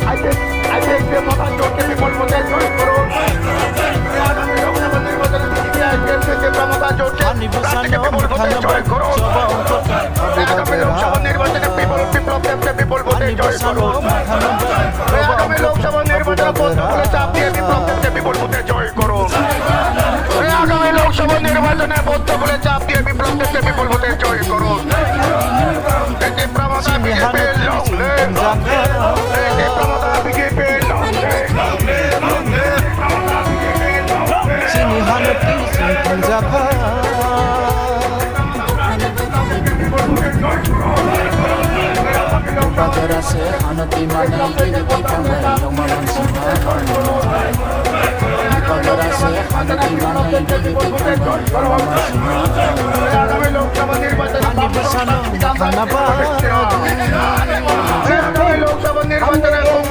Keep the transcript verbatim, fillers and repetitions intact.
IPF, IPF কে মমতা জোটকে বিপুল ভোটে জয় করুন। আগামী লোকসভা নির্বাচনে সিপিআই, আইপিএফ কে মমতা জোটকে বিপুল ভোটে জয় করুন। আগামী লোকসভা নির্বাচনে বিপুল, বিপ্লব দেবকে বিপুল ভোটে জয় করুন। আগামী লোকসভা নির্বাচনে পদ্ম ফুলে চাপ দিয়ে বিপ্লব দেবকে বিপুল ভোটে জয় করুন। আগামী লোকসভা নির্বাচনে পদ্ম ফুলে চাপ দিয়ে বিপ্লব দেবকে বিপুল ভোটে জয় করুন। এই যে প্রমতা BJP long live। Chini hano twi chwng thangjakha. Bagera se hano twi manai, bini twi thangnai, yongma mansima. Bagera se hano twi manai, bini twi thangnai, yongma mansima. Ani bwsano thangna bagwi.